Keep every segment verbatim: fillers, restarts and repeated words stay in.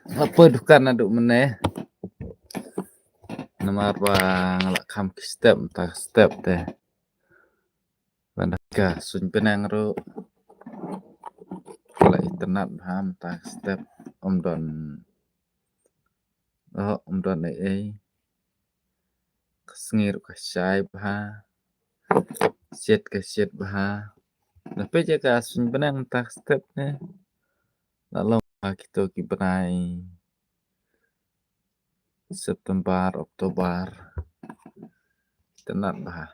Nga poi dukan naduh mynne. Namar ba nga la kham ki step, mynta ka step te. Ban da ka suiñ bneng ruh ka la itynnad bha, mynta ka step ym don, oh, ym don ei ei. Ka sngi ruh ka shai bha. Shit ka shit bha. Nga peit ïa ka suiñ bneng mynta ka step ne. La long ha kito ki bnai September, October. Itynnad bha.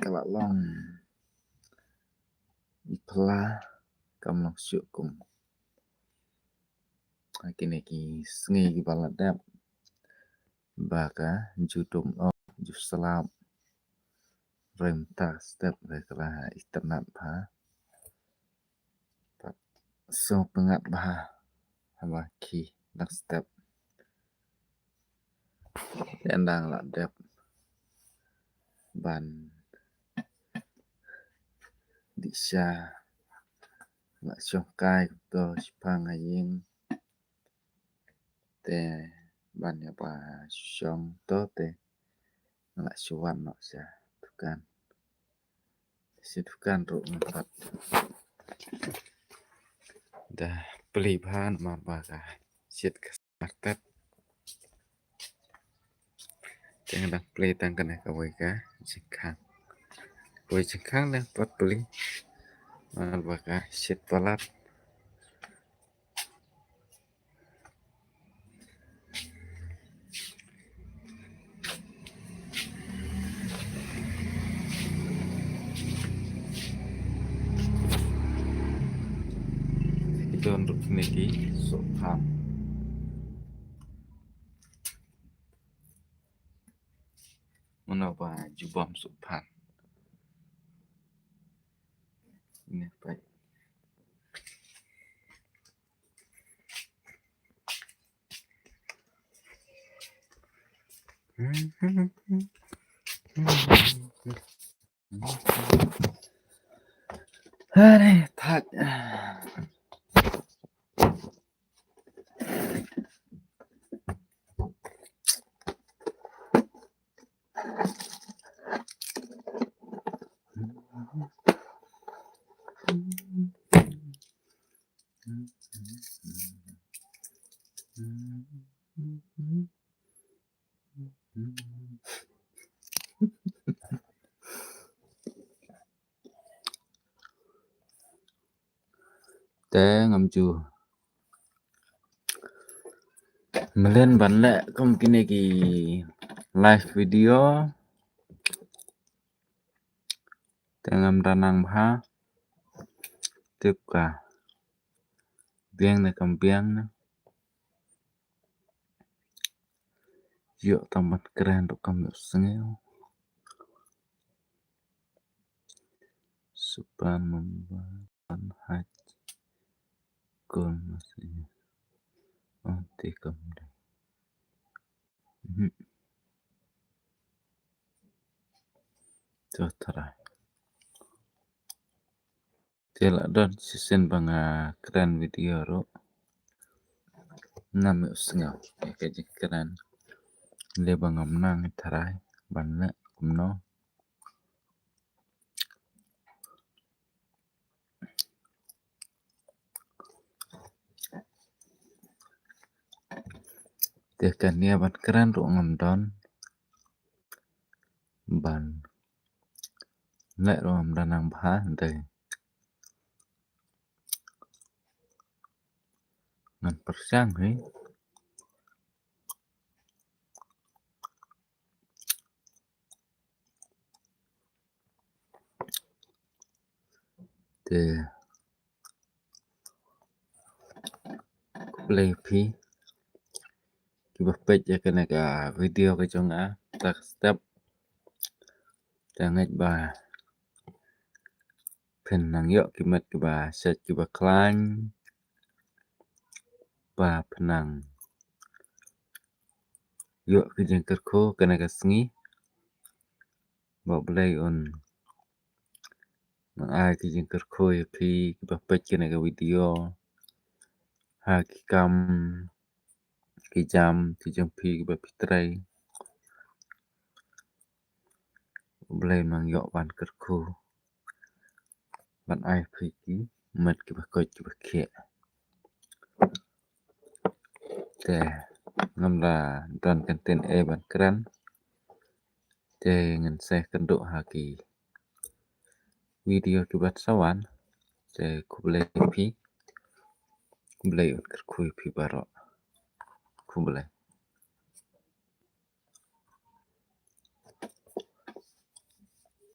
Ka la long i pla, kam long shuh kum ha kine ki sngi kiba la dep. Ba ka ju dum, oh, ju slap. Rem ta step re ka la itynnad bha. Pat sngewpyngngad bha haba ki dang step. Te ynda nga la dep ban dih sha, nga la shong kai kumto shaphang ha ïing. Te ban ïa ba shong to te nga la shu wan noh sha dukan. Sha dukan ruh nga pat da plie bha namar ba ka shit ka sumar tet. Te nga dang plie tang kane kawei ka jingkhang. Kawei jingkhang dang pat plie namar ba ka shit palat. Don ruh kine ki sohphan. Mano ba jubab sohphan. Ine peit. Are thak. Te ngam ju mlien ban leh kum kine ki live video. Te ngam da nang bha. Tip ka biang ne kam biang ne. Ïoh tang ban kren ruh kam ïoh sngew. Supan mamba ban haj. Kon masih. Oh, te kam dei. Mhm. To tharai. Te la don shisien ba nga kren video ruh. Ngam ïoh sngew ïa ka jingkren. Lei ba ngam nang tharai ban leh kumno. Te kane ban kren ruh ngam don. Ban leh ruh ngam da nang bha dei. Ngan pyrshang hi. Te khublei phi kiba peit ïa kane ka video ka jong nga. Ta ka step te ngeit ba phin nang ïoh ki met kiba shet kiba khlaiñ, ba phin nang ïoh ki jingkyrkhu kane ka sngi. Ba U Blei un Ngan ai ki jingkyrkhu ïa phi kiba peit kane ka video ha ki kam ki jam ki jong phi kiba phi trei. U Blei un nang ïoh ban kyrkhu ban ai phi ki met kiba koit kiba khiah. Te ngam la don kyntien ei ban kren. Te ngan sa ïakynduh ha ki video kiba sa wan. Te khublei phi. Khublei, un kyrkhu ïa phi baroh. Khublei.